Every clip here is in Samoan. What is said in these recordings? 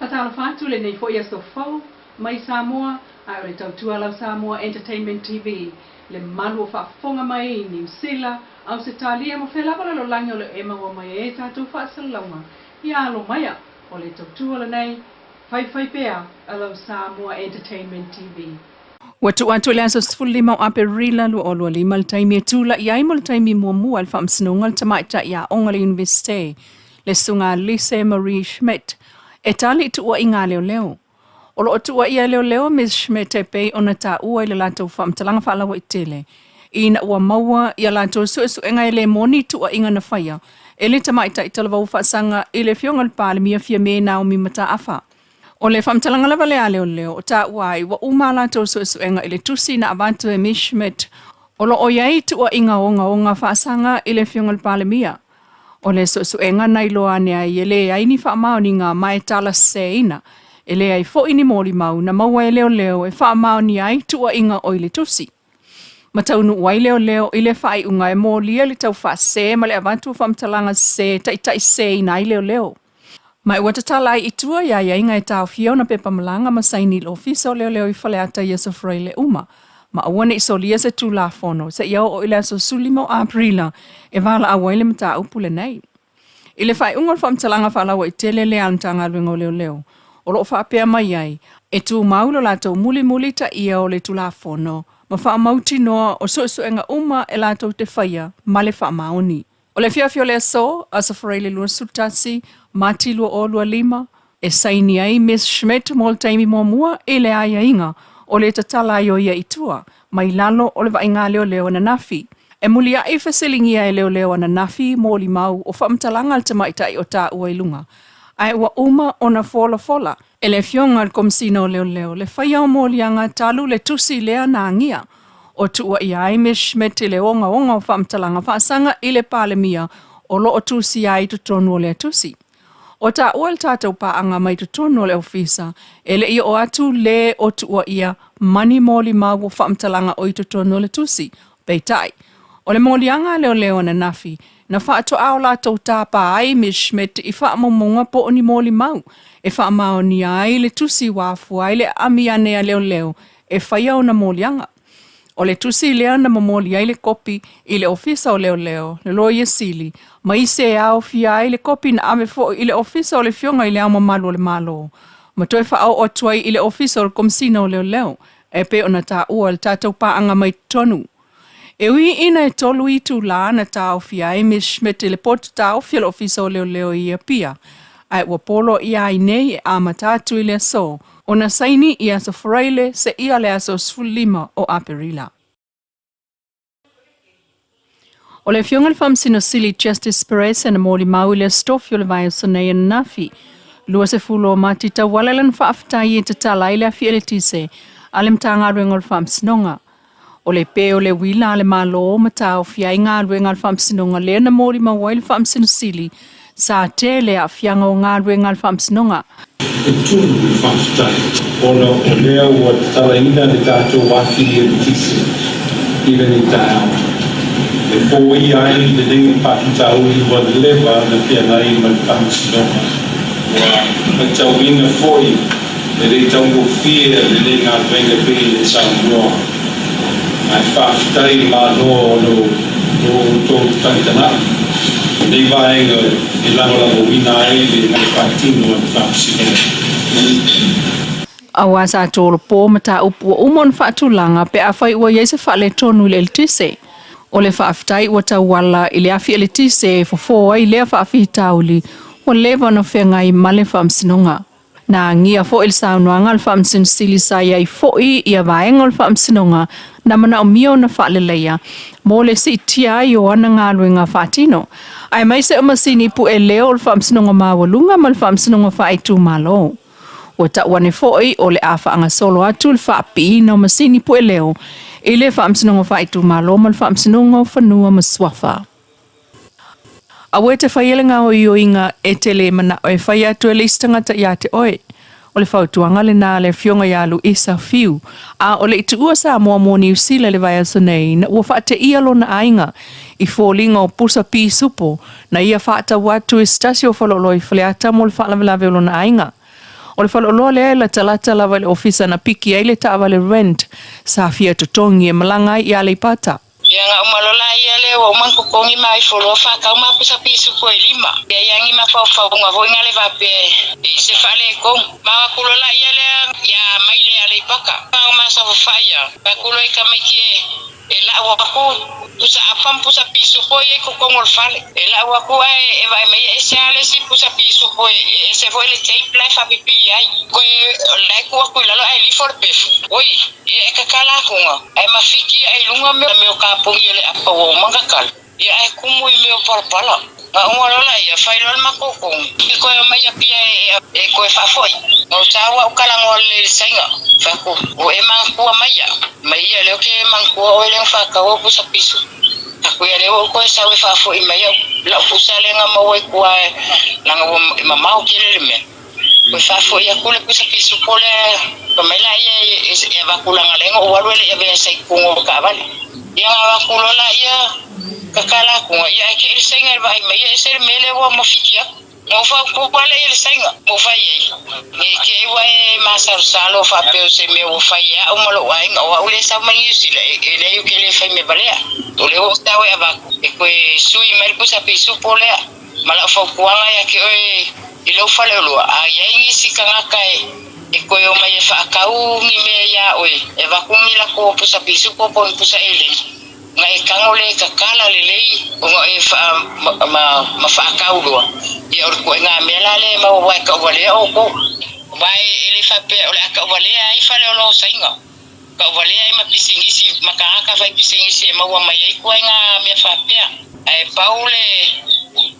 Faatalofa atu lenei foi aso fou mai Samoa ae o le tautua lau Samoa Entertainment TV le malu o faafofoga mai i Niu Sila, Ausetalia ma fea lava lalolagi o lo o e maua mai ai tatou faasalalauga ia alo maia o le tautua lenei faifai pea a lau Samoa Entertainment TV. Ua tuu atu i le aso 15 o Aperila 2025 le taimi e tulai ai mo le taimi muamua i le Faamasinoga a le Tamaitai Aoga a le Iunivesite, le Susuga Lise Marie Schmidt, e tali i tuuaiga a leoleo. O lo o tuuaia e leoleo Ms Schmidt e pei ona taua i le latou faamatalaga faalauaitele ina ua maua i a latou suesuega e le moni tuuaiga na faia e le tamaitai talavou faasaga i le Afioga i le Palemia Fiame Naomi Mataafa. O le faamatalaga lava lea a leoleo o taua ai ua uma a latou suesuega i le tusi na avatu e Ms Schmidt o lo o i ai tuuaiga ogaoga faasaga i le Afioga i le Palemia. O le suesuega na iloa ane ai e leai ni faamaoniga ma e tala seseina, e leai foi ni molimau na maua e leoleo e faamaonia ai tuuaiga o i le tusi. Ma taunuu ai leoleo i le faaiuga e molia le taufaasese ma le avatu o faamatalaga sese e taitaiseseina ai leoleo. Ma ua tatala ai i tua i aiaiga e taofia ona pepa malaga ma saini i le Ofisa o Leoleo i Faleata i aso Faraile uma, ma aua ne i solia se Tulafono seia oo i le aso 15 o Aperila e valaau ai le mataupu lenei. I le faaiuga o le faamatalaga faalauaitele lea a le Matagaluega o Leoleo, o lo o faapea mai ai, e tumau lo latou mulimulitaia o le Tulafono ma faamautinoa o suesuega uma e latou te faia ma le faamaoni. O le afiafi o le aso, Aso Faraile 21, Mati 2025, e saini ai Miss Schmidt mo le taimi muamua i le aiaiga o le tatala ai o ia i tua mai lalo o le vaaiga leoleo ananafi. E muliaʻi fesiligia e leoleo ananafi molimau o faamatalaga a le tamaitai o taua i luga, ae ua uma ona folafola e le Afioga i le Komesina o Leoleo le faia o moliaga talu le tusi lea na agia o tuuaia ai Miss Schmidt i le ogaoga o faamatalaga faasaga i le Palemia o lo o tusia ai i totonu o lea tusi. O taua le tatou paaga mai totonu o le ofisa, e le i oo atu le o tuuaia ma ni molimau o faamatalaga o i totonu o le tusi. Peitai, o le moliaga a leoleo ananafi, na faatoa o latou tapa ai Miss Schmidt i faamaumauga po o ni molimau e faamaonia ai le tusi ua afua ai le aami ane a leoleo e faia ona moliaga. O le tusi lea na momoli ai le kopi i le Ofisa o Leoleo, le Loia Sili, ma isi e aofia ai le kopi na ave foi i le Ofisa o le Afioga i Le Ao Mamalu o le Malo, ma toe faaoo atu ai i le Ofisa o le Komesina o Leoleo, e pei ona taua e le tatou paaga mai totonu. E ui ina e tolu itulā na taofia ai Miss Schmidt i le potu taofi o le Ofisa o Leoleo i Apia, ae ua poloaia ai nei e amata atu i le aso ona saini i Aso Faraile seia le aso 15 o Aperila. O le Afioga i le Faamasino Sili Justice Perez na molimau i le Aso Tofi o le vaiaso nei ananafi, 20 o Mati tauala i lana faafetai e tatala ai le afi eletise a le Matagaluega o le Faamasinoga. O le pe o le uila a le Malo ma taofia ai galuega a le Faamasinoga lea na molimau ai le Faamasino Sili sa tele aafiaga o galuega a le Faamasinoga. E tumu le faafetai ona o lea ua tatalaina le tatou afi eletise i lenei taeao e foia ai lenei faafitauli ua leva na feagai ma le Faamasinoga. Ua matauina foi E le taugofie lenei galuega e pei ona saunoa, ae faafetai i le Malo ona o lo outou tagatagai i lenei vaega e lagolagoina ai le gafaatino a le Faamasinoga. Aua sa tolopo mataupu ua uma ona faatulaga pe afai ua i ai se faaletonu i le eletise. O le faafetai ua tauala i le afi eletise e fofo ai lea faafitauli ua leva ona feagai ma le Faamasinoga. Na agia foi le saunoaga a le Faamasino Sili sa i ai foi ia vaega o le Faamasinoga na manaomia ona faaleleia mo le siitia ai o ana galuega faatino, aemaise o masini pue leo o le Faamasinoga Maualuga ma le Faamasinoga Faaitumalo. Ua tau ane foi o le a faagasolo atu le faapiina o masini pue leo i le Faamasinoga Faaitumalo ma le Faamasinoga o Fanua ma Suafa. Aua e te faia le gaoioiga e te le manao e fai atu e le isi tagata ia te oe. O le fautuaga lena a le Afioga ia Luisa Fiu, a o le i tuua Samoa mo Niu Sila i le vaiaso nei ina ua faateia lona aiga i foliga o pusa pisupo na ia faatau atu i se tasi o faleoloa i Faleata mo le faalavelave o lona aiga. O le faleoloa lea e latalata lava i le ofisa na piki ai le taavale rent sa fia totogi e malaga ai i Aleipata. Ia ga uma loa laia lea ua uma ona totogi ma ifo loa faatau ma pusa pisupo e lima. Ia iagi ma faufauga foi ga le faapea e se faaletonu. Ma o atu loa laia lea ia mai le Aleipata. Ma o masafafa'i ia atu loa i tamaiti e e la'u aku pusa apa ma pusa pisupo ia i totonu o le fale. E la'u aku ae e vaai mai e ese lava le isi pusa pisupo e ese foi le tape la e faapipii ai. Koe la e tuu atu i lalo ae lifo le pefu. Oi! Ia e tatala akuga, ae mafiki ae i luga mea o kaponi o le apa ua uma ona tatala, ia ae kumu i mea o palapala. Gauga loa laia, fai loa le matou tonu, i toe omai Apia e toe faafoi. Na ou taua au talanoa lelei i le saiga, fai atu, Ua e manatua maia, mai ia lea ou te manatua oe lea na faatau au pusa pisu. Atu ia lea ua ou toe sau e faafoi mai au lau pusa lea na maua i tua leaga ua mamao tele le mea. Ua faafoi atu le pusa pisupo lea fai mai laia e avatu leaga lea na ou alu e le i avea sa i totonu o le taavale. Ia na avatu loa laia tatala atuga, ia ae kei le saiga i le vaai mai ia ese le mea lea ua mafiti atu. Na ou fautua lea i le saiga ma ou fai ai, ne i te i ua e masalosalo faapea o se mea ua fai e au ma lou aiga, o au lea e sau mai Niu Sila, e leai ou te le fai mea valea. O lea ua ou tau e avatu e toe sui mai le pusa pisupo lea. Ma lau fautuaga ia te oe i lou faleoloa, a i ai nisi tagata e toe omai e faatau ni mea iā oe, e avatu ni latou pusa pisupo po o ni pusa eleni, na e tago lea e tatala lelei ona e ma faatau loa, ia o le ituaiga mea la lea e maua aua e tauvalea outou. Aua e le faapea o le a tauvalea ai faleoloa o Saina, tauvalea ai ma pisinisi, ma tagata faipisinisi e maua mai ai ituaiga mea faapea. Ae pau le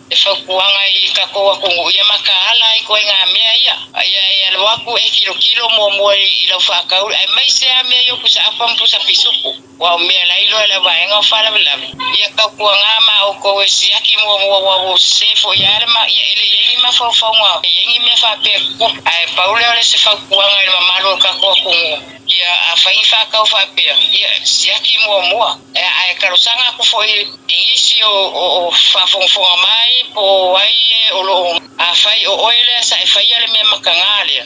E fautuaga i tatou atunuu ia mataala ai ituaiga mea ia. Ia e alo atu e tilotilo muamua i lau faatau aemaise lava mea ia o pusa apa ma pusa pisupo. Aua o mea la iloa e le vaega o faalavelave. Ia tautuaga ma outou e siaki muamua aua ua sese foi lava le ma ia e le i ai ni mafaufauga e i ai ni mea faapea tutupu. Ae pau lea o le se fautuaga i le mamalu o le tatou atunuu ia afai ni faatau faapea ia siaki muamua. Ae talosaga atu foi I nisi o faafogafoga mai po o ai e o lo o afai o oe lea sa e faia le mea mataga lea,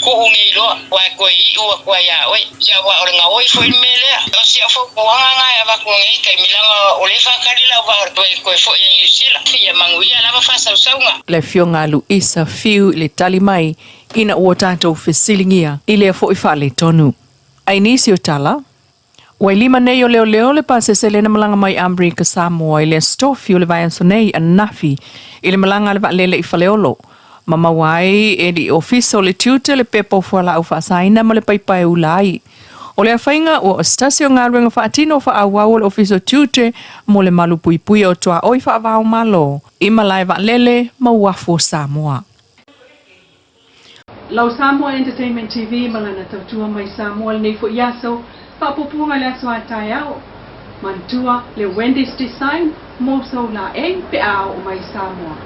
kuu nei loa, ua e toe iu atu ai ia oe. Ia aua o le gaoi foi le mea lea. O si au fautuaga na e avatu nei taimi leaga o lea e faatali lau vaa toe toe foi i Niu Sila. Ia manuia lava faasausauga. Le Afioga a Luisa Fiu i le tali mai ina ua tatou fesiligia i lea foi faaletonu. Ai nisi o tala, Ua i lima nei o leoleo le pasese lea na malaga mai Amerika Samoa i le Aso Tofi o le vaiaso nei ananafi i le malaga a le vaalele i Faleolo ma maua ai e le Ofisa o le Tiute le pepa o fualaau faasaina ma le paipa e ula ai. O le afaiga ua o se tasi o galuega faatino faaauau a le Ofisa o Tiute mo le malupuipuia o tuaoi faava-o-Malo i malae vaalele ma uafu o Samoa. Lau Samoa Entertainment TV ma lana tautua mai Samoa lenei foi aso, faapuapuaga i le aso a taeao. Manatua le Wendy's Design mo sou laei pe a oo mai Samoa.